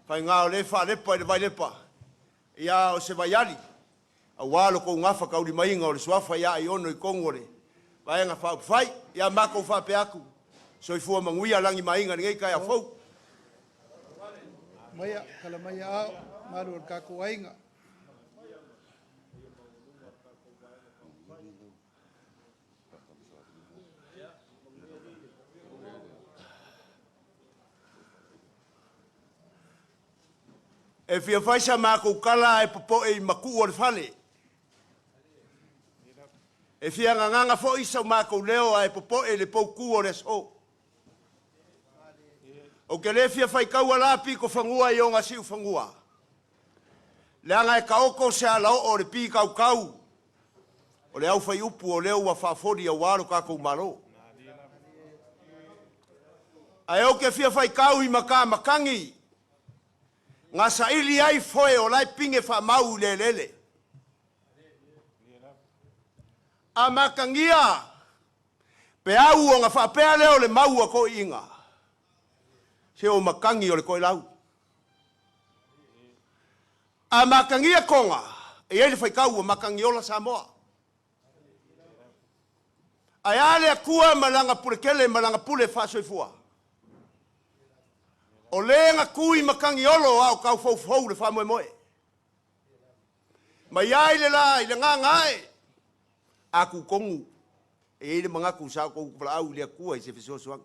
Faiga o lea e faalepa i le Vailepa, ia o se vaiali, aua lo kou gafataulimaina o le suafa ia Aiono i totonu o le Vaega Faaupufai. Ia matou faapea atu, soifua manuia lagi ma aiga i lenei taeao fou. Maia, kala maia ao, malu o le tatou aiga. E fia fai sa matou tala ae popoe i matuu o le fale. E fia gagaga foi so matou leo ae popoe i le poutu o le aso. Ou te le fia faitaua la pito fanua i ona siufanua, leaga e taoto se alaoo o le pitautau o le aufaiupu o lea ua faafoli aua lo tatou Malo. Ae ou te fia faitau i matamatagi na saili ai foe o la e pine faamau i le eleele. A matagia peau ona faapea lea o le mau a toeaiina, se o matagi o le toelau. A matagia Toga, e i ai le faitau ua matagiola Samoa. Ae a le Atua ma lana puletele ma lana pule faasoifua? O le na tu i Matagiolo a o taufoufou le faamoemoe. Mai ai le la i le gagaae, a tutonu, e i ai le manatu sa outou valaau i le Atua i se fesoasoani.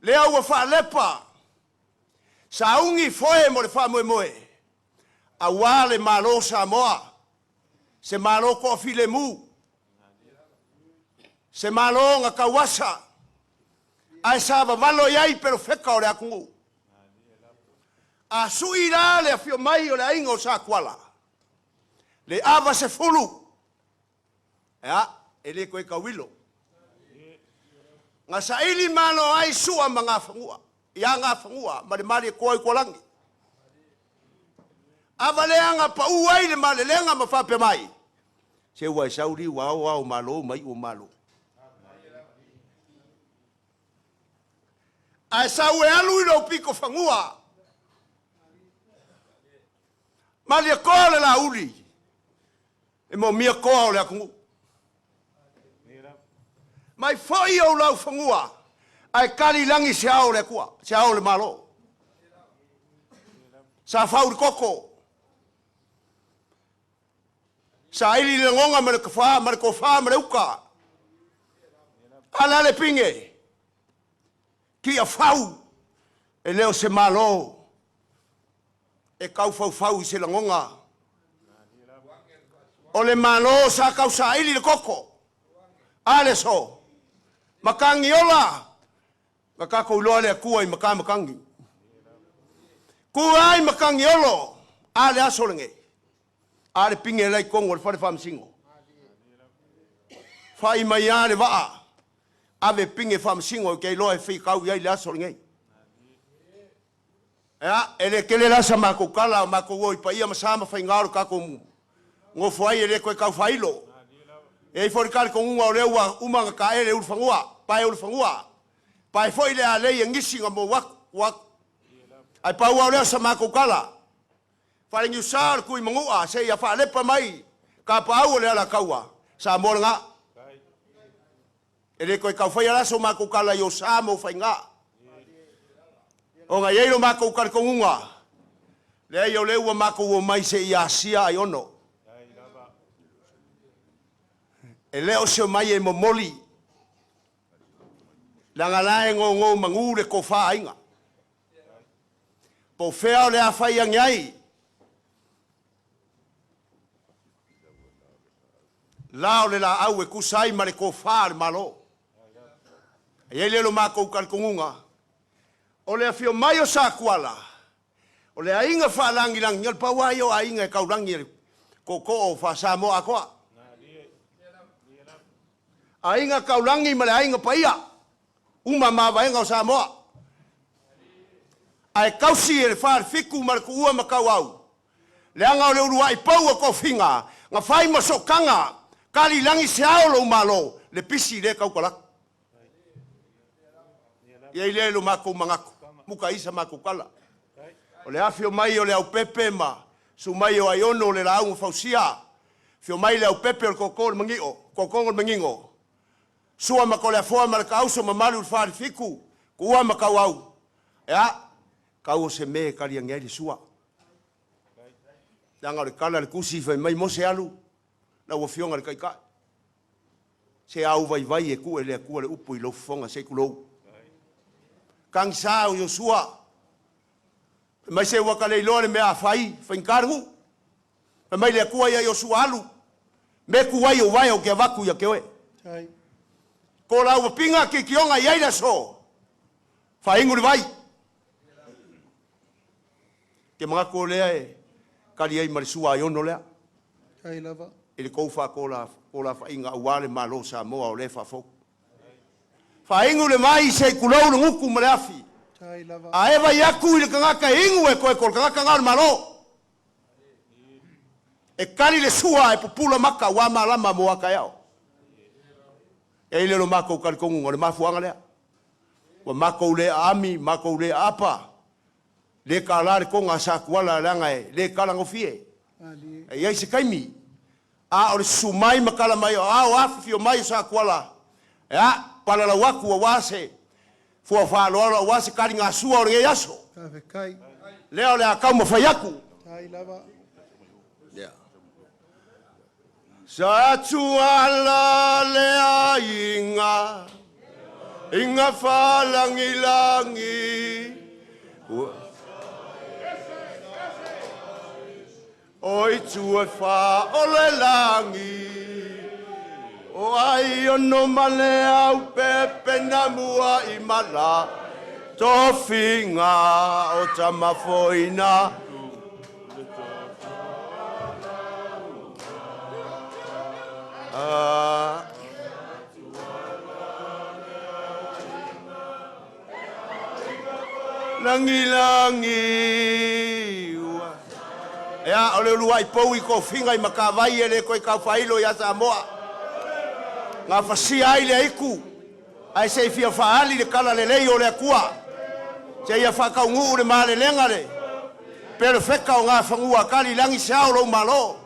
Lea ua faalepa, sauni foe mo le faamoemoe, aua le Malo o Samoa, se Malo toafilemu, se Malo na tauasa, ae sa vavalo i ai perofeta o le atunuu. A sui la le afio mai o le aiga o Satuala, le ava 10, ea, e le toe tauilo. Na saili malo ai Sua ma Gafanua, ia Gafanua ma le Malietoa i Tualagi. Ava lea na pau ai le malelega ma faapea mai, se ua e sau liu ao ao malo ma iu o malo. Ae sau e alu i lou pito fanua. Malietoa le lauli, e momia toa o le atunuu. Mai foi ou laufanua, ae tali lagi se ao o le Atua, se ao o le Malo. Sa fau le koko, saili le lagoga ma le tofa ma le tofa ma le uta. Ala le pine, tia fau, e le o se Malo e taufaufau i se lagoga. O le Malo sa tausaili le koko. A le aso, matagiola, na tatou iloa le Atua i matamatagi. Tu ai matagiolo, a le aso lenei. A le pine la i totonu o le fale faamasino. Fai mai lava le vaa, ave pine faamasino ou te iloa e faitau i ai le aso lenei. Ea, e le tele la sa matou tala, o matou o i paia ma sa ma faiga o le tatou nofo ai e le toe tau faailo. E i ai foi le talitonuga o lea ua uma ona taele ulufanua, pae ulufanua, pae foi le alei e gisi na mou atu, ua atu. Ae pau lava o lea o sa matou tala, Faalegiusa o le Tuimanua seia faalepa mai tapaau o le Alataua, Samoa lena. E le toe tau faia la so matou tala i o sa ma o faiga. Ona e i ai lo matou talitonuga, leai o lea ua matou omai seia asia Aiono. E le o se omai e momoli, leaga la e gogo manu le tofa aiga. Po o fea o le a fai ane ai la o le laau e tusa ai ma le tofa a le Malo. E i ai lea o lo matou talitonuga, o le afio mai o Satuala, o le aiga faalagilagi, o le pau lava ia o aiga e taulagi e le tootoo o Faa-Samoa atoa. Aiga taulagi ma le aiga paia, uma mavaega o Samoa. Ae tausi e le Falefitu ma le Tuua ma Tauau, leaga o le uluai pou o tofiga, na fai ma sootaga, tali lagi se ao lou Malo, le pisi lea tautalatu. I ai lea i lo matou manatu. Muka ai sa matou tala. O le afio mai o Leaupepe ma susu mai o Aiono o le Laau na Fausia, afio mai Leaupepe o le Tootoo o le Manio, Tootooga o le Manino, Sua ma Toleafoa ma le Taauso, mamalu i le Falefitu, Tua ma Tauau, ia, tau o se mea e tali ane ai le sua. Leaga o le tala a le tusi fai mai Mose alu, lau Afioga i le Taitai, se a ou vaivai e tuu e le Atua le upu i lou fofoga se i tulou. Tagisa o Iosua, fai mai se ua ta le iloa le mea a fai, e faigata le nuu. Fai mai le Atua ia Iosua, alu, mea tu ai ou vae ou te avatu ia te oe. Tai. Ko lau wapinga ki kionga i ai le aso, faaigu le vai. Ke manatu o lea e kali ai ma le sua ai ono lea. Tai lava. I le tou faatolafaiga aua le Malo o Samoa o lea e faafou. Faaigu le vai se i tulou le gutu ma le afi. Tai lava. A e vai atu i le tagata e inu e toe ko le tagata na o le Malo. E kali le sua e pupula maka ua malama mo aka eao. E ile lo makou talitonuga o le mafuaaga lea. Ua makou le aami, makou le aapa, le tala le toga a Satuala leaga e le talagofie. Malie. E i ai se taimi, a o le susu mai ma tala mai o ao afifio mai o Satuala, e a, palalau atu aua se fua faaaloalo aua se taligasua o lenei aso. Faafetai. Lea o le a taumafai atu. Tai lava. Yeah. Sa tuala le aiga i ngā whalangilangi. O i tua wha o le langi. O ai ono ma le au pepe na mua i mala. Tofiga o Tamafoina. Ah. Langi langi ua. Ea o le uluai pou i kofiga i Matavai e le toe taufailo ia Samoa. Gafasia ai le aiku, ae se i fia faaali le tala lelei o le Atua. Seia faataunuu le malelega le pelofeta o gafanua tali lagi se ao lou malo.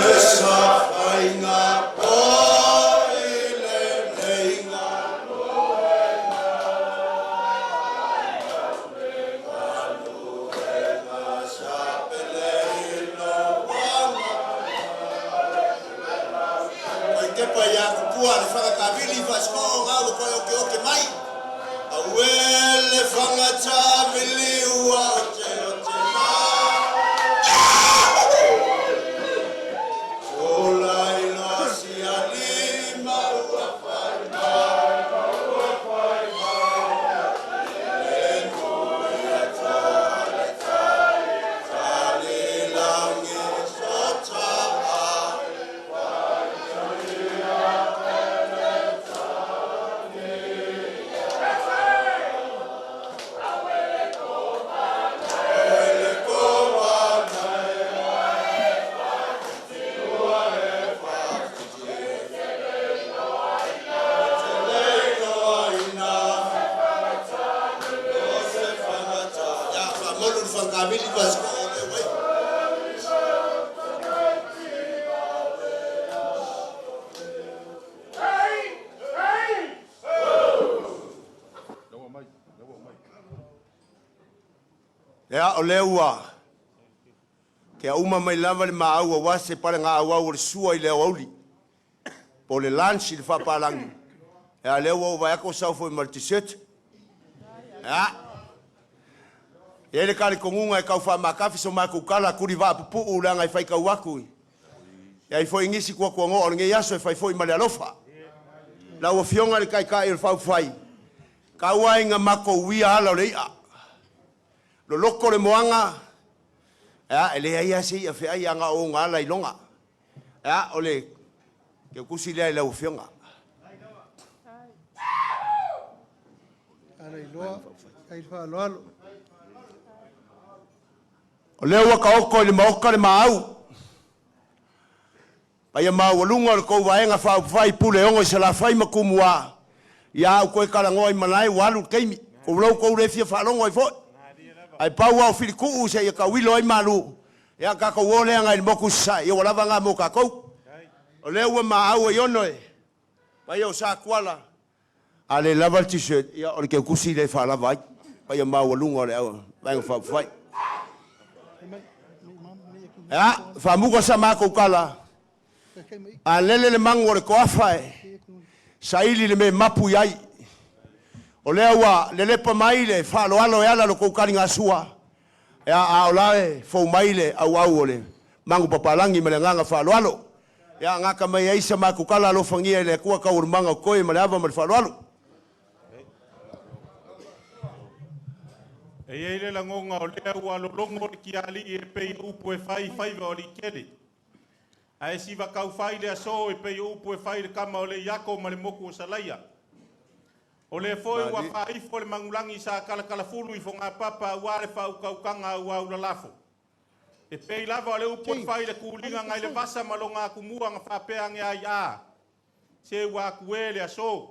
E sa faiga o i leleiga. Sa pele ino. Oi tepa ia kupua le whakakavili whasko ngā koe oke oke mai. Aue le whangatavili ua o te o te mā. O lai loa si ali ma ua whai mai. Ua whai mai. Le nui atoa le tai. Tali langi sota a. Ia, o lea ua Ke uma mai lava le maau aua se palega auau o le sua i le aoauli. Po o le lunch i le faapalagi. Ia lea ua ou vaai atu o sau foi ma le dessert. Ia. E i ai le talitonuga e tau faamatafi so matou tala tuli vaapupuu leaga e faitau atu i ai foi nisi tuatuanoa o lenei aso e fai foi ma le alofa. Lau Afioga i le Taitai o le Faaupufai, tau lava ina matou uia ala o le i'a. Loloto le moana, ia, e leai lava se i'a feai a na o ona ala iloga. Ia, o le teutusi lea i lau Afioga. Ala iloa, ai le faaaloalo. O lea ua taoto i le maota le maau, paia maualuga o le tou Vaega Faaupufai Pule Ogo i Salafai ma Tumua, ia a ou toe talanoa i malae ua alu le taimi, ua outou le fia faalogo ai foi. Ae pau lava o filituu seia tauilo ai malu, ia tatou o lea agai le motu i Sasae, ia ua lava lena mo tatou. O lea ua maau ai ono e paia o Satuala, a le lava le t-shirt, ia o le teutusi lea e faalava ai, paia maualuga o le Vaega Faaupufai. Ia, faamuta sa matou tala, a lele le magu o le toafa e saili le mea e mapu i ai. O lea ua lelepa mai le faaaloalo e ala i lo outou taligasua, ia, a o la e fou mai le auau o le magu papalagi ma le agaga faaaloalo. Ia, gata mai ai sa matou tala, alofagia e le Atua taualumaga o totoe ma le ava ma le faaaloalo. E i ai le lagona o lea ua lologo le tialii e pei o upu e fai i faiva o Alii-tele. Ae siva taufai le aso e pei o upu e fai i le tama o Leiato ma le motu o Salaia. O lea foi ua faaifo le manulagi sa talatalafulu i Fogapapa aua le faautautaga auau lalafo. E pei lava o le upu e fai i le tuliga nai le vasa ma lona atumua na faapea ane ai, a, se ua atu e le aso.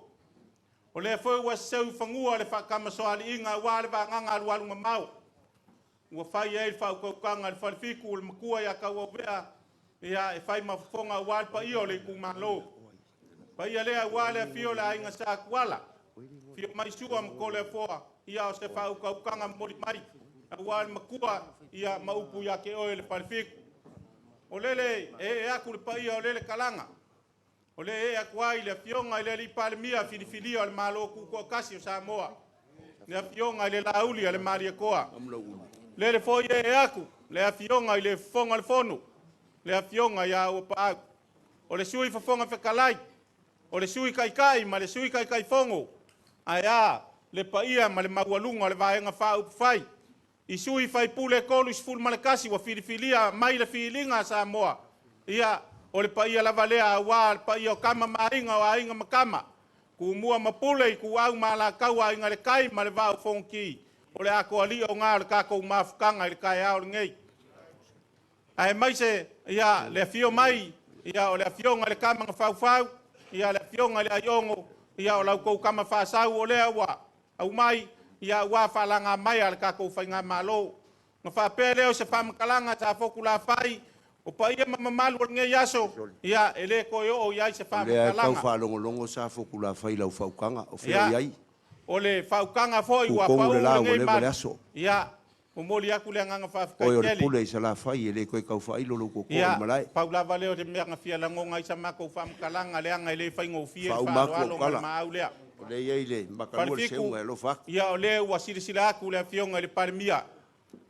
O lea foi ua seseu i fanua le faatamasoaliiga aua le vagaga alualu mamao. Ua fai ai le faautautaga a le Falefitu o le matua ia Tauauvea, ia e fai ma fofoga aua le paia o le itumalo. Paia lea aua le afio o le aiga Sa Tuala, afio mai Sua ma Toleafoa, ia o se faautautaga momoli mai aua le matua ia ma upu ia te oe le Falefitu. O lele e ee atu le paia o lele talaga, o le ee atu ai le afioga i le Alii Palemia filifilia o le Malo Tutoatasi o Samoa, le afioga i le Laauli a le Malietoa. Lele foi e ee atu le afioga i le Fofoga o le Fono, le afioga ia Auapaau, o le Sui Fofoga Fetalai, o le Sui Taitai ma le Sui Taitaifono, ae a le paia ma le maualuga o le Vaega Faaupufai i sui faipule e 31 ua filifilia mai le filiga a Samoa. Ia, o le paia lava lea aua le paia o Tama ma Aiga, o Aiga ma Tama, Tumua ma Pule, Ituau ma Alataua, Aiga i le Tai ma le Vaa o Fonoti. O le atoa lio o le tatou mafutaga i le taeao lenei. Aemaise ia le afio mai ia o le afioga i le Tama na Faufau, ia le afioga i le Aiono, ia o lau tou tama faasau o lea ua aumai ia ua faalaga mai a le tatou faigamalo. Na faapea lea o se faamatalaga sa fotu lafai o paia ma mamalu o lenei aso, ia e le toe oo i ai se O lea e tau faamatalaga. faalogologo sa Fotu Lafai i lau faukaga, o fea o Ia, i ai? o le faukaga foi ua Tutonu pau le la ua lenei leva le malu. aso. Ia, momoli atu le agaga faafetai Oe o le tele. pule i Salafai e le toe tau faailo lou tootoo i le Ia, malae. pau lava lea o le mea na fia lagoga ai sa matou faamatalaga, leaga e le faigofie le Faauma atu faaaloalo au ma le tala. maau lea. O lea e i ai le matalua le Falefitu, seuga e alofa atu. Ia o lea ua silasila atu le afioga i le Palemia,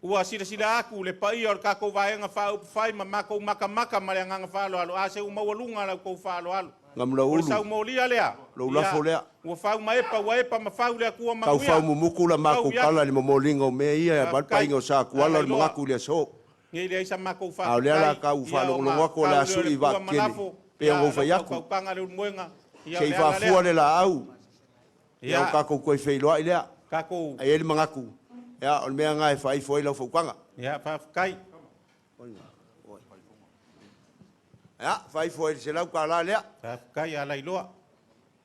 ua silasila atu le paia o le tatou Vaega Faaupufai ma matou matamata ma le agaga faaaloalo, a seu maualuga la outou faaaloalo. O le Gamulaulu, saumolia lea, lou ia, lafo lea. ua fau ma epa, ua epa ma fau le Atua Tau manuia. fau mumuku la matou Tau i atu. tala i le momoliga o mea ia, e Faafetai. painga o sa tuala Ala o le iloa. manatu i le aso. Nei leai sa matou A o lea la faafetai, tau ia ona faalogologo atu o le tau a lea o sui le i pua ma vaatele, lafo, pei ona ia ou lau fai atu. fautautaga le ulumoega, ia Se o i le ala faafua lea. le laau, ia o Ia, tatou toe feiloai lea. tatou, Ae i ai le manatu, ia o le mea lena e faaifo ai lau fautuaga. Ia, faafetai. Ia, faaifo ai le $100 lea. Faafetai ala iloa.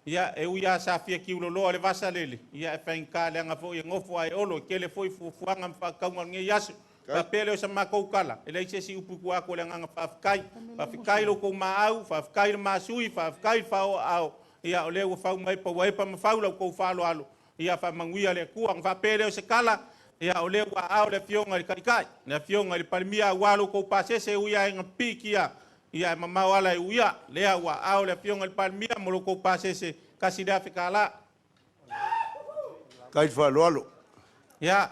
Ia, e ui lava sa fia kiuloloa le vasa lele, ia e faigata leaga foi e nofo ae olo, e tele foi fuafuaga ma faatauga o lenei aso. Faapea lea o sa matou tala, e leai se isi upu i tua atu o le agaga faafetai. Faafetai lo outou maau, faafetai le masui, faafetai le faaoaao, ia o lea ua fau mai pa ua epa ma fau la outou faaaloalo, ia faamanuia le Atua. Ona faapea lea o se tala, Ia o lea ua aao le Afioga i le Taitai, le Afioga i le Palemia aua lo outou pasese e ui lava ina pikia, ia e mamao ala e uia. Lea ua aao le Afioga i le Palemia mo lo outou pasese $1,000. Kai faaaloalo. Ia,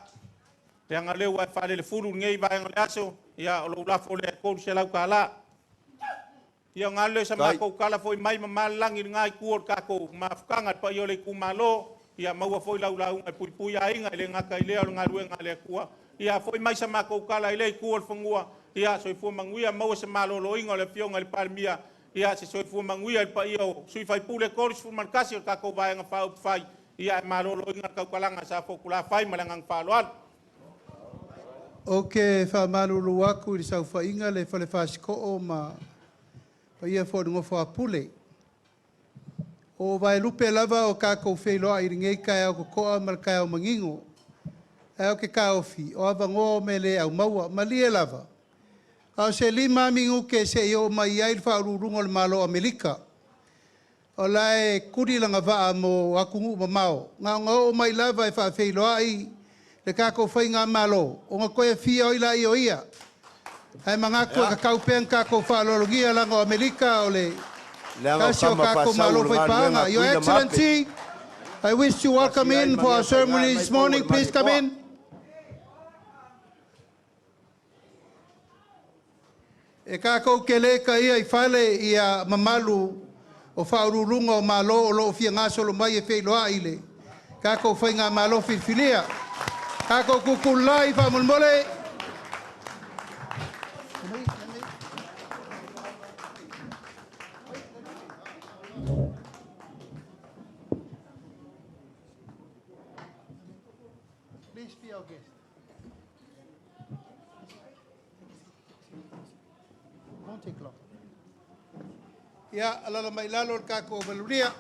leaga o lea ua e faalelefulu i lenei vaega o le aso, ia o lou lafo lea e $300. Ia ona alu lea o se matou tala foi mai ma lagi i lena itu o le tatou mafutaga, le paia o le itumalo, ia maua foi lau lauga e puipui aiga, e le gata i lea o le galuega a le Atua. Ia foi mai sa matou tala i lea itu o le fanua, ia soifua manuia, maua se maloloina o le Afioga i le Palemia, ia se soifua manuia i le paia o sui usufono e 31 o le tatou Vaega Faaupufai, ia ae maloloina le tautalaga a Safotulafai ma le agaga faaaloalo. Ou te faamalulu atu i le saofaiga a le Fale Fasitoo ma paia foi o le nofo a Pule. O vaelupe lava o tatou feiloai i lenei taeao totoa ma le taeao manino. Ae ou te taofi, o avanoa o mea le aumaua. Malie lava, na o se 5 lava minute se i oo mai ai le Faauluuluga o le Malo o Amerika. O la e tuli lana vaa mo atunuu mamao, na ona oo mai lava e faafeiloai le tatou Faigamalo, ona toe afio ai lea o ia. Ae manatu e tatau pea ona tatou faaaloalogia, leaga o Amerika o le Leaga o tasi o tama tatou faasau Malo o le galuega faipaaga. a Your Tuila ma Ape. Excellency, I wish to welcome in for our ceremony this morning. Please come in. E tatou te le taia i fale ia mamalu o faauluuluga o Malo o lo o fia gasolo mai e feiloai le tatou Faigamalo filifilia. Tatou tutulai faamolemole. Please be our guest. Won't take long. Ia, alala mai lalo le tatou valulia.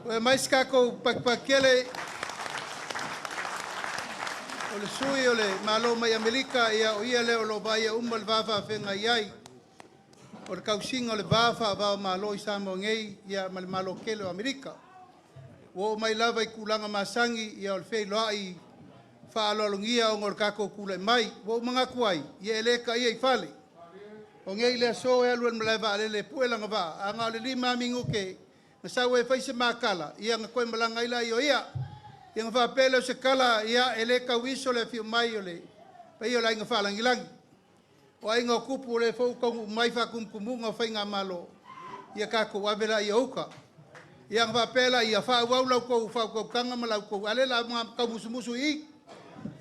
Ua mai se tatou pakipakikele o le sui o le Malo mai Amerika, ia o ia lea o lo o vaaia uma le va faafeagai ai o le tausiga o le va faava o Malo i Samoa nei ia ma le Malo tele o Amerika. Ua oo mai lava i tulaga masani, ia o le feiloai faaaloalogia ona o le tatou tulai mai. Ua ou manatu ai, ia e le taia i fale. O nei le aso e alu ai i le malae vaalele e pue lana vaa, ae na o le 5 lava minute na sau ai e fai se ma tala, ia na toe malaga ai lea o ia. Ia na faapea lea o se tala, ia e le tauiso le afio mai o le paia o le Aiga Faalagilagi. O aiga o tupu o lea foi ua taunuu mai faatumutumuga o Faigamalo, ia tatou ave laia o uta. Ia na faapea laia, faaauau la outou faautautaga ma la outou, a o lea o le a taumusumusu i i.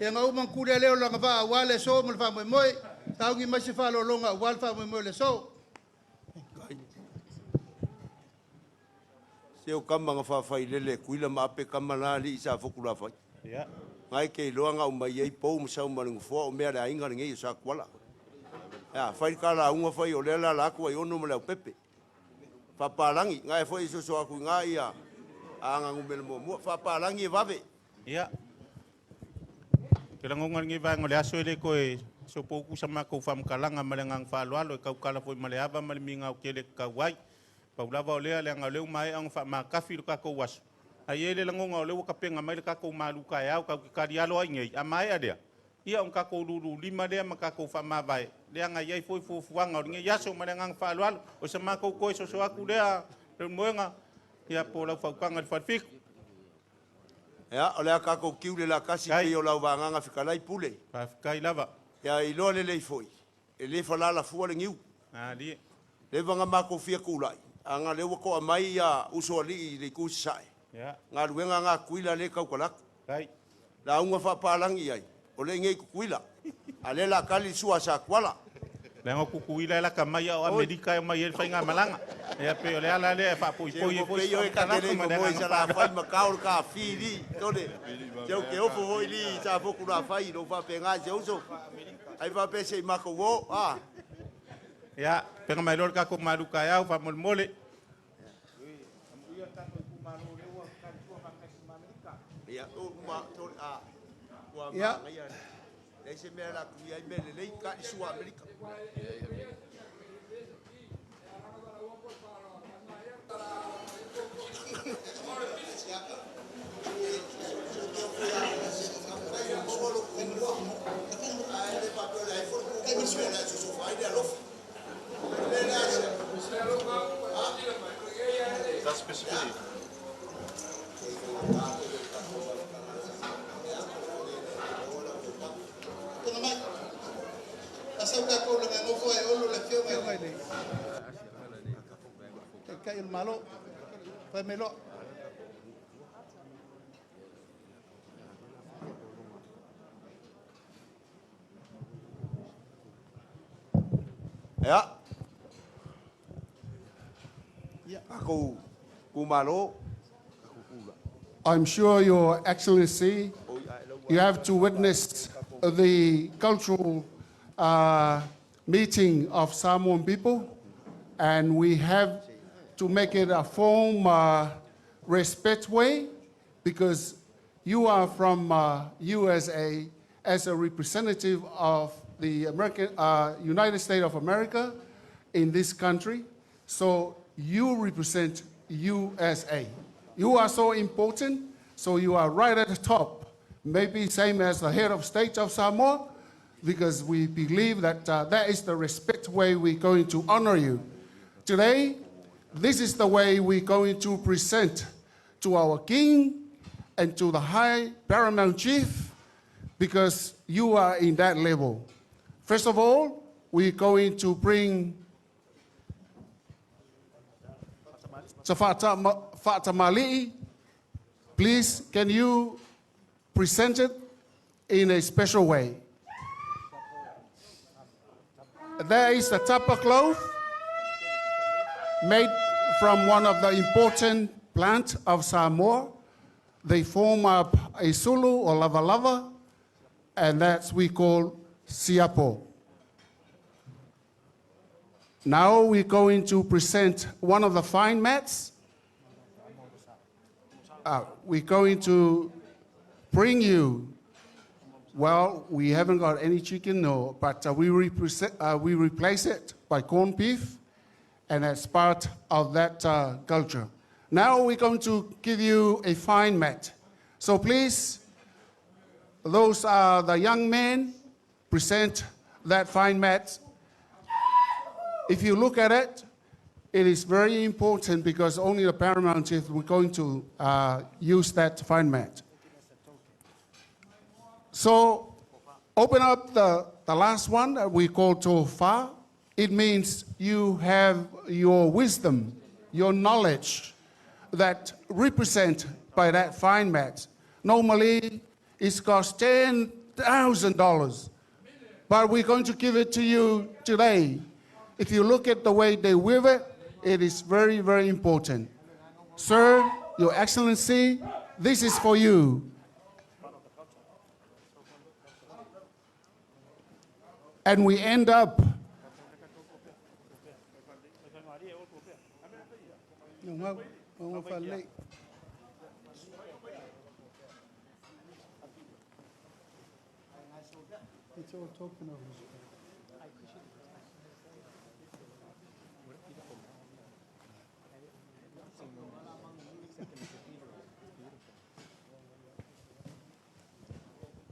Ia na uma ona tuli lava lea o lana vaa aua le aso ma le faamoemoe, sauni mai se faaaloaloga aua le faamoemoe o le aso. Se o kama na faafailele e Tuila ma Ape kama la alii sa Fotulavai. Ia. Ngai ke iloa nga umai ai pou ma sau ma le nofoa o mea le aiga lenei o Sakuala. Ia, fai ka lauga fai o lea la la atu ai ono ma le aupepe. Faapalagi, ngai foi soso aku i ngā ia anga ngumele muamua. Faapalagi e vave. Ia. Ke lagona lenei vaega o le aso e le toe sopoutu sa matou faamatalaga ma le agaga faaaloalo e tautala foi ma le ava ma le migao tele e tatau ai. Pau lava o lea, leaga o lea ua maea ona faamatafi le tatou aso, ae i ai le lagona o lea ua tapena mai le tatou malu taeao tatou te talialo ai nei, a maea lea, ia ona tatou lululima lea ma tatou faamavae, leaga e i ai foi fuafuaga o lenei aso ma le agaga faaaloalo. O se matou toe soso atu lea Leulumoega, ia po o lau fautuaga i le Falefitu. Ia, o le a tatou kiu le lakasi Kai. pei o lau vagaga fetalai pule. Faafetai lava. Ia iloa lelei foi, e le falalafua le niu. Alie. Leva na matou fia tulai, aga lea ua to'a mai ia usoalii i le itu i Sasae. Ia. Galuega na Tuila lea e taukalaku. Kai. Lauga faapalagi ai, o le nei Tutuila. A lea la kali le sua a Sakuala. Leaga o Tutuila e lata mai a o Amerika e omai ai le faigamalaga. Ia pei o le ala lea e faapoipoi ai foi se Pe io e ka faamatalaga tele ma le mo mo agaga sa la faaaloalo. fai makao le ka fili tole. Se o ke ofo foi li sa foku la fai lo fa pe ngai se uso. Ai fa pe se mako wo ah. Ia, pega mai loa le tatou malu taeao faamolemole. Ia o ma tole a. Ua Ia. ma ngai. Leai se mea la kui ai mea lelei ka i sua Amerika. Tuna mai. Asau tatou le nofo e olo le afioga i le Taitai o le Malo. Fai mai loa. Ia. Tatou itumalo. I'm sure, Your Excellency, you have to witness the cultural meeting of Samoan people, and we have to make it a form respect way because you are from USA as a representative of the United States of America in this country. So you represent USA. You are so important, so you are right at the top. Maybe same as the head of state of Samoa, because we believe that that is the respect way we're going to honor you. Today, this is the way we're going to present to our king and to the high paramount chief, because you are in that level. First of all, we're going to bring Fatamali'i. Please, can you present it in a special way? There is a tapa cloth made from one of the important plants of Samoa. They form up a sulu or lava lava, and that's we call siapo. Now we're going to present one of the fine mats. We're going to bring you, well, we haven't got any chicken, no, but we replace it by corned beef, and that's part of that culture. Now we're going to give you a fine mat. So please, those are the young men, present that fine mat. If you look at it, it is very important because only the paramount chief we're going to use that fine mat. So open up the last one that we call tofa. It means you have your wisdom, your knowledge that represent by that fine mat. Normally, it's cost $10,000, but we're going to give it to you today. If you look at the way they weave it, it is very, very important. Sir, Your Excellency, this is for you. And we end up No, mau, mau faalelei. It's all token of respect.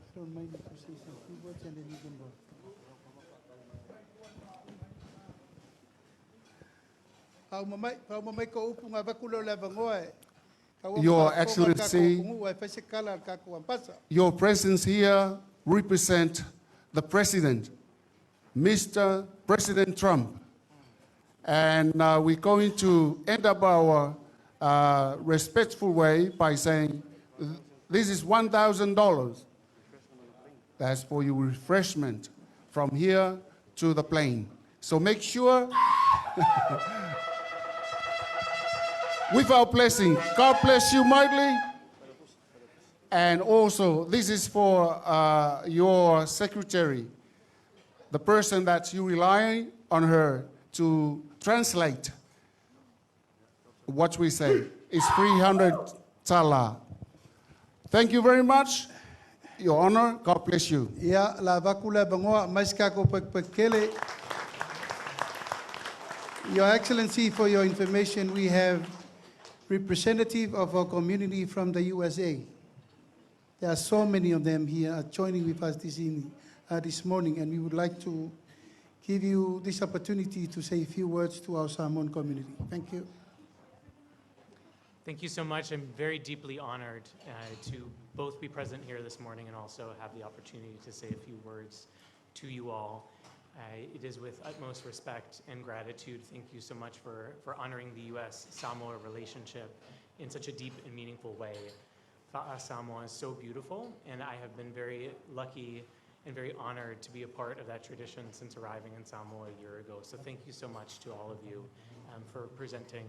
I don't mind if you say some few words and then you can go. Faauma mai ko upu ngā vaku leo le avangoa e. Your Excellency, your presence here represent the President, Mr. President Trump. And we're going to end up our respectful way by saying, this is $1,000. That's for your refreshment from here to the plane. So make sure, with our blessing, God bless you mightily. And also, this is for your secretary, the person that you rely on her to translate what we say. It's 300 tala. Thank you very much. Your Honor, God bless you. Ia, la vaku le avangoa, mai se kako pekele. Your Excellency, for your information, we have representative of our community from the USA. There are so many of them here joining with us this evening, this morning, and we would like to give you this opportunity to say a few words to our Samoan community. Thank you. Thank you so much. I'm very deeply honored to both be present here this morning and also have the opportunity to say a few words to you all. It is with utmost respect and gratitude. Thank you so much for honoring the U.S. Samoa relationship in such a deep and meaningful way. Fa'a Samoa is so beautiful, and I have been very lucky and very honored to be a part of that tradition since arriving in Samoa a year ago. So thank you so much to all of you for presenting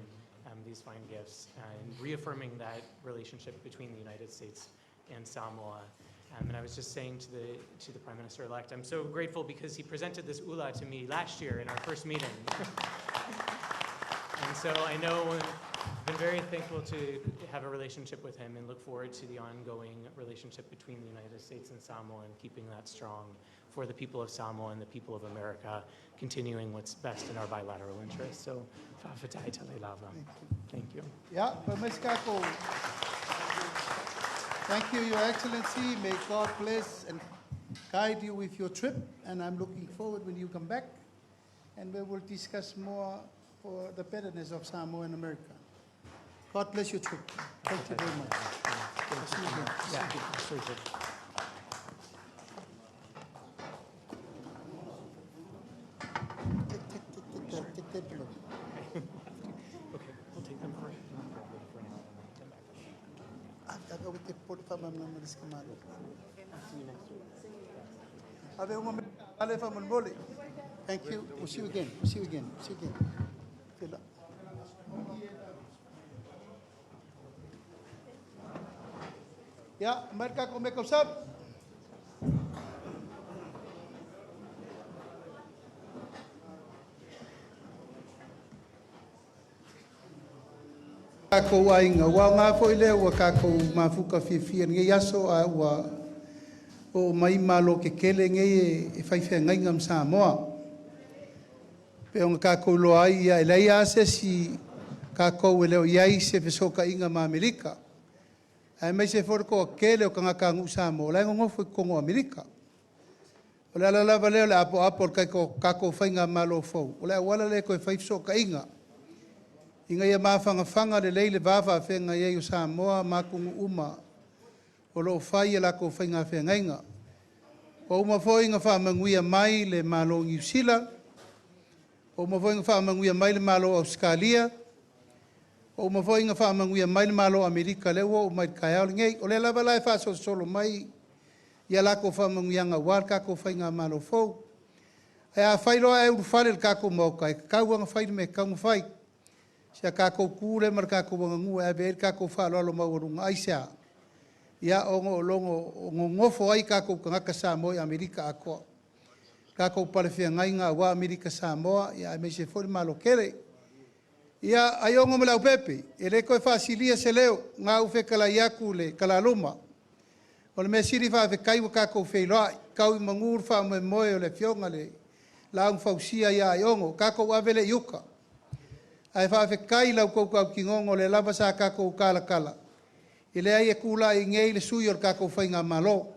these fine gifts and reaffirming that relationship between the United States and Samoa. And I was just saying to the Prime Minister-elect, I'm so grateful because he presented this ula to me last year in our first meeting. And so I know I've been very thankful to have a relationship with him and look forward to the ongoing relationship between the United States and Samoa and keeping that strong for the people of Samoa and the people of America, continuing what's best in our bilateral interests. So, fa'afetai tele lava. Thank you. Yeah, Pamaskako. Thank you, Your Excellency. May God bless and guide you with your trip. And I'm looking forward when you come back. And we will discuss more for the betterness of Samoa and America. God bless your trip. Thank you very much. See you again. See you again. Sure. Take that below. Okay, we'll take them for now. Come back. Ave uma ale fa mon. Thank you. We'll see you again. We'll see you again. See you again. Good luck. Ya, merka ko me kausap. Kākou aiga ua aogā foʻi lea ua kākou mafuka fiafia i lenei aso a ua oo mai malo kekele nei e fai feagaiga ma Samoa. Pe ona kākou loa ai ia e leai lava se isi kākou e le o i ai se fesootaiga ma Amerika. Aemaise foi le toatele o tagatanuu Samoa o la e nonofo i totonu o Amerika. O le ala lava lea o le apoapo o le tatou faigamalo fou, o le auala lea e toe fai fesootaiga ina ia mafanafana lelei le va faafeagai ai o Samoa ma atunuu uma o lo o fai a latou faiga feagaiga. Ua uma foi ona faamanuia mai le Malo o Niu Sila, ua uma foi ona faamanuia mai le Malo o Ausetalia, ua uma foi ona faamanuia mai le Malo o Amerika, lea ua oo mai i le taeao lenei. O lea lava la e faasolosolo mai ia latou faamanuiaga aua le tatou faigamalo fou. Ae afai loa ae ulufale i le tatou Maota, e tatau lava ona fai le mea e tatau ona fai. Si a tatou tu lea ma le tatou aganuu e ave i ai le tatou faaaloalo maualuga. Aisea? Ia, ona o lo o nonofo ai tatou tagata Samoa i Amerika atoa. Tatou palefeagaiga aua Amerika Samoa, ia aemaise foi le Malo tele. Ia, Aiono ma Leaupepe, e le toe faasilia se leo, na ou fetalai atu le talaluma. O le mea sili faafetai ua tatou feiloai, tau i manu le faamoemoe o le afioga i le Laau na Fausia ia Aiono, tatou ave lea i uta. Ae faafetai i la outou tautinoga o lea lava sa tatou talatala, e leai e tulai nei le sui o le tatou faigamalo. O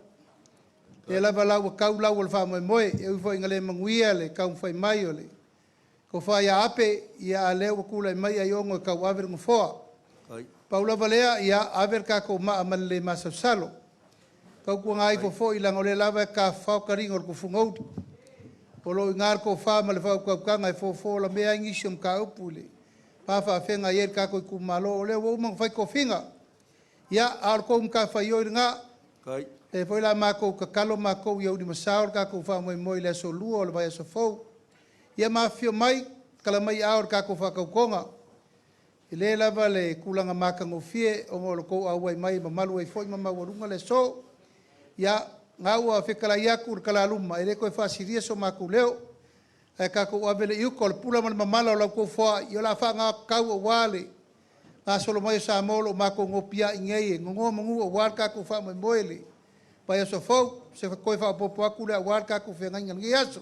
lea lava la ua tau lau o le faamoemoe, e ui foi ina le manuia le taumafai mai o le tofa ia Ape, a o lea ua tulai mai Aiono e tauave le nofoa. Pau lava lea, ia ave le tatou maa ma le le masalosalo. Tautuana ifo foi leaga o lea lava e tafafao taliga o le tufugauli. O lo o i ina le tofa ma le faautautaga e fofo alamea ai nisi o mataupu i le va faafeagai ai le tatou itumalo. O lea ua uma ona fai tofiga, ia, a o le tou matafaioi lena. O lea foi o le a matou tatalo matou ia ulimasao le tatou faamoemoe i le aso Lua o le vaiaso fou. Ia ma afifio mai, tala mai aao i le tatou faatautoga. E tele lava le tulaga matagofie ona o le tou auai mai e mamalu ai foi ma maualuga le aso. Ia, o lena ua fetalai atu le talaluma, e le toe faasilia so matou leo, ae tatou ave lea i uta. O le pula ma le mamala o la outou foai, ia o le a faaaoga tatau aua le gasolo mai o Samoa o lo o matou nopiai nei e nonomanu aua le tatou faamoemoe i le vaiaso fou. O se toe faaopoopo atu lea aua le tatou feagaiga i lenei aso.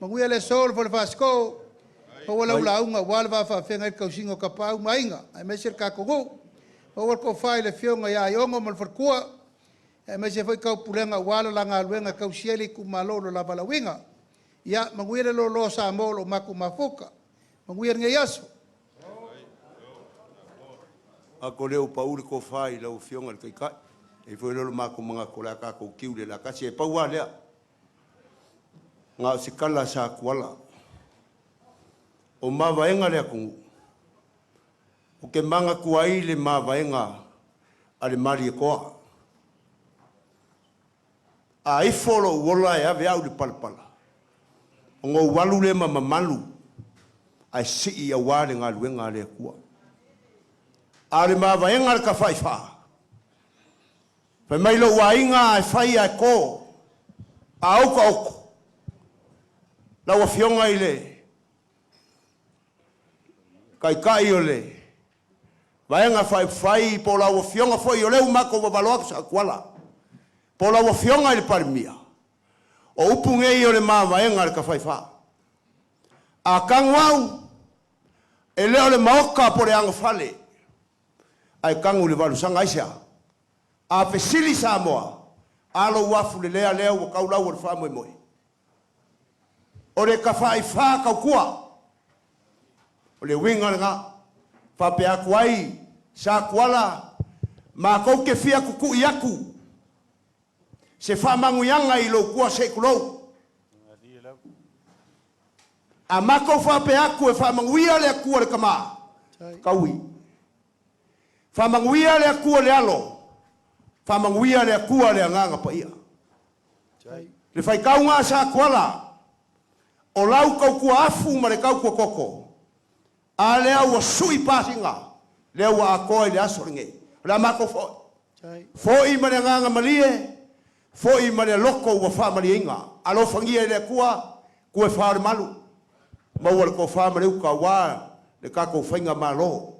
Manuia le aso le Fono Faasisiko, maua lau lauga aua le va faafeagai ai le tausiga o Tapaau ma Aiga aemaise le tatou nuu. Maua le tofa i le Afioga ia Aiono ma le faletua, aemaise foi taupulega aua le la galuega e tausi ai le itumalo i lo la valaauina. Ia, manuia le loaloa Samoa o lo o matou mafuta. Manuia lenei aso. Ako leo pau le tofa i lau Afioga i le Taitai. E foi lea o le matou manatu o le a tatou tiu i le lakasi e pau lava lea. Na o se tala sa tuala. O mavaega a le atunuu, ou te manatua ai le mavaega a le Malietoa. A ifo lou ola e ave au i le palapala, ona ou alu lea ma mamalu ae sii aua le galuega a le Atua. A o le mavaega a le Tafaifa, fai mai lou aiga ae fai ae to, a ou taoto, lau Afioga i le Taitai o le Vaega Faaupufai po o lau Afioga foi o lea ua matou vavalo atu Satuala, po o lau Afioga i le Palemia, o upu nei o le mavaega a le Tafaifa. A tagu au, e le o le maota po o le agafale, ae tagu i le valosaga. Aisea? A fesili Samoa, a lou afulelea lea ua tau lau o le faamoemoe. O le tafaifa tautua, o le uiga lena. Faapea atu ai Satuala, matou te fia tutui atu se faamanuiaga i lou tua se i tulou. A matou faapea atu e faamanuia le Atua le Tama, taui. Faamanuia le Atua le Alo, faamanuia le Atua le Agaga Paia. Le faitauga a Satuala, o lau tautua afu ma le tautua toto, a lea ua sui pasina, lea ua atoa i le aso lenei. O le a matou foi. Foi ma le agaga malie, foi ma le loto ua faamalieina. Alofagia e le Atua, kue wha o le malu. Maua le tofa ma le uta aua le tatou faiga malo.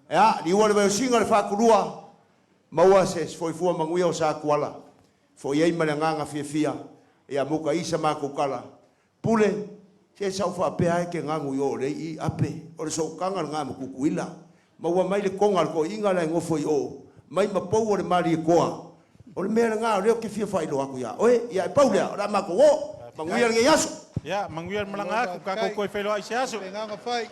Ea, liua le vaiosiga le faakulua, maua se soifua manuia o Satuala. Foi ai ma le agaga fiafia, ia muka i sa matou tala. Pule, se sau faapea ai ke gagu i o le i ape, o le soutaga le ngā makukuila. Maua mai le konga le toeaiina la e nofo i o, mai ma pou o le Malietoa. O le mea lena o lea ou te fia faailoa atu ia oe, ia e pau lea, o le a matou o, manuia lenei aso. Ia, manuia le malaga atu, tatou toe feiloai i se aso. Le agaga fai.